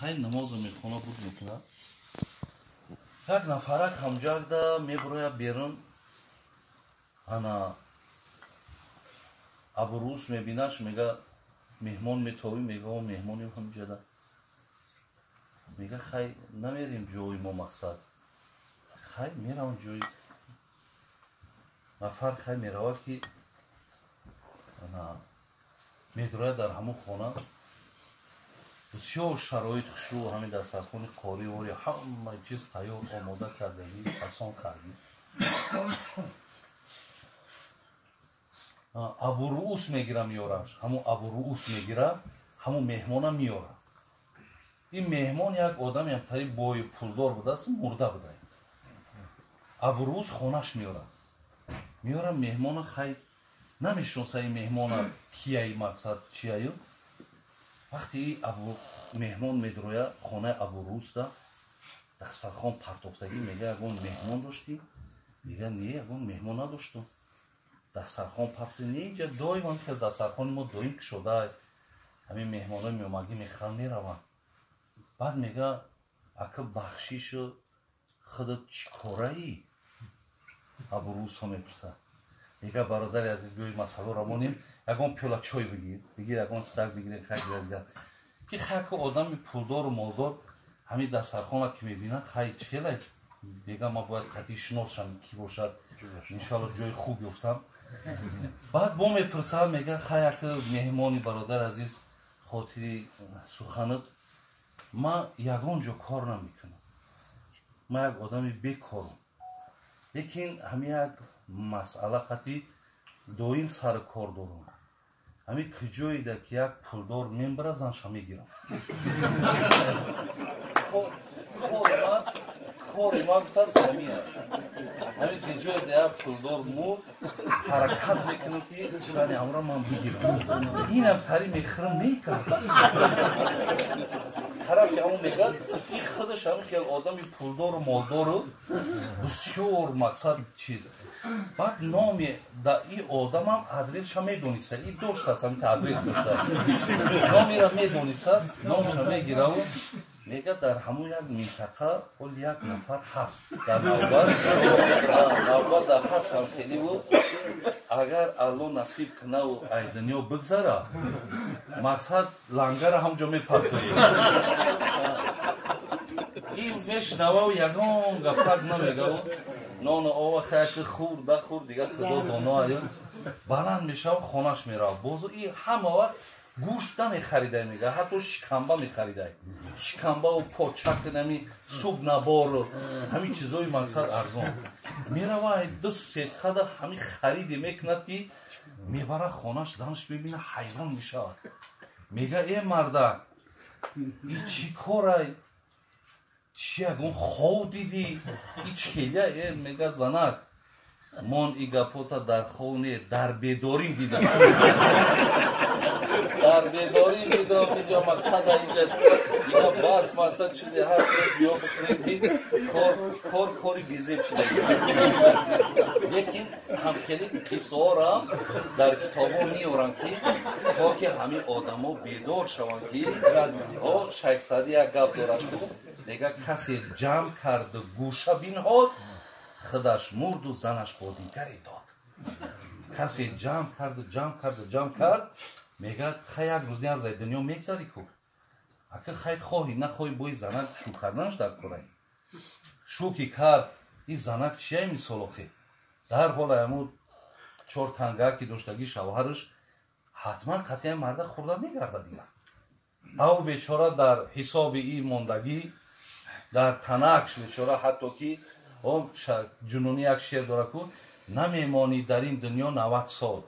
Хай намоза мехона буд мекунад. Як нафарак ҳамҷагда мебуроя берун. Ана Абурус мебинаш, мега меҳмон метовӣ, мега о меҳмонем ҳамҷада. Мега хай намерим ҷои мо мақсад. Хай меравам ҷои нафар хай меравад ки ана медрояд дар ҳамон хона. Бисёр шароит хушрӯ, ҳамин дастархони қорӣ ори ҳама чиз тайёр омода кардагӣ, фасон кардӣ. Абуруус мегира меёраш, ҳамун Абуруус мегира, ҳамун меҳмона меёра. Ин меҳмон як одаме тари бою пулдор будааст, мурда буда. Абуруус хонаш меёра. Меёра меҳмона хай намешиноса ин меҳмона кияи мақсад чияю. Вақте ин меҳмон медроя хонаи Абуруусда дастархон партофтагӣ, мега ягон меҳмон доштӣ? Мега не, ягон меҳмон надоштум. Дастархон партофта не, инҷа доим ҳам хел дастархони мо доим кушода, ҳамин меҳмонои меомагӣ мехӯранд мераванд. Баъд мега ака бахшишу худат чӣ кораӣ? Абурусҳо мепурсад. Мега бародари азиз, биёи масъаларо монем, ягон пиёла чой бигир, бигир ягон чизак бигир, хай бигир. Ки хай ку одами пулдору молдор ҳамин дастархона ки мебинад, хай челай? Мега ман бояд қатъи шиносшам ки бошад, иншоалло ҷои хуб ёфтам. Баъд бо мепурсад, мега хай ака меҳмони бародари азиз, хотири суханат ман ягон ҷо кор намекунам, ман як одами бекорам, лекин ҳамин як масъала қатъи доим сари кор дорам. Ҳамин куҷоеда ки як пулдор мембара, занша мегирам. Кори ман гуфтааст ҳамин. Ҳамин куҷоеда як пулдор мурд, ҳаракат мекунам ки зани ҳамро ман бигирам. Инам тари мехӯрам мекард. Тарафи ҳамон мегӯяд, ин худаш ҳамин хел одами пулдору молдору бисёр мақсад чиз. Баъд номи да ин одамам адресша медониста, ин доштааст, ҳамин адрес доштааст. Номира медонистааст, номша мегираву мега дар ҳамон як минтақа ҳол як нафар ҳаст. Дар навбат дар ҳаст ҳам хеле буд. Агар Алло насиб кунаву ай дунё бигзара, мақсад лангара ҳамҷо мепартоед. Ин мешунававу ягон гапак намегаву нону ова хаяки хӯрд бахӯрд, дигар худо доно аю. Баланд мешаву хонаш меравад. Бозу ин ҳама вақт гӯшт намехаридай, мега, ҳатто шикамба мехаридай. Шикамбаву почак, ҳами суб набору ҳамин чизои мақсад арзон. Мерава ду сеткада ҳамин хариде мекунад ки мебара хонаш, занаш мебина, ҳайрон мешавад. Мега э мардак, и чӣ корай? Чи ягон хов дидӣ? И чӣ хелия? Э мега занак, мон и гапота дар хов не, дар бедорим дидам. Дар бедорим дидам, инҷо мақсада инҷа дигар бас мақсад чизе ҳаст, биё бихӯрем ки кор кори безеб шуда. Лекин ҳамхели қиссаҳоро дар китобҳо меоранд ки то ки ҳамин одамо бедор шаванд ки о Шайх Саъдӣ як гап дорад, мега касе ҷамъ карду гӯша бинҳод, худаш мурду занаш бо дигаре дод. Касе ҷамъ карду ҷамъ карду ҷамъ кард, мега хай як рӯз як рӯз ай дунё мегзари ку. Ака хай хоҳӣ нахоҳӣ бои занак шу карданаш дар корай. Шу ки кард, ин занак чияй мисол охи? Дар ҳол ҳамун чор танга ки доштагӣ шавҳараш ҳатман қатъиян марда хӯрда мегардад дигар. Ав бечора дар ҳисоби ин мондагӣ, дар танакш бечора ҳатто ки он ҷунунӣ як шеър дорад ку намемонӣ дар ин дунё 90 сол,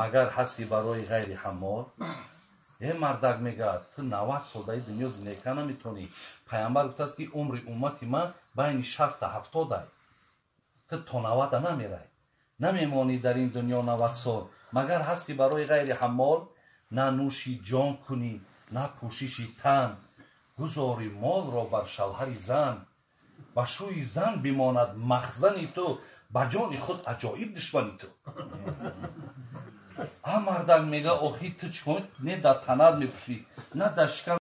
магар ҳасти барои ғайри ҳаммол. Э мардак мегӯяд, ту 90 сол дар ин дунё зиндагӣ наметавонӣ. Пайғамбар гуфтааст ки умри уммати ман байни 60 та 70 ай. Ту то 90 намерай. Намемонӣ дар ин дунё 90 сол, магар ҳасти барои ғайри ҳаммол. На нӯши ҷон кунӣ, на пӯшиши тан, гузори молро бар шавҳари зан. Ба шӯи зан бимонад махзани ту, ба ҷони худ аҷоиб душмани ту. А мардак мега охи ту чӣ не дар танат мепӯшӣ, на дар шикам.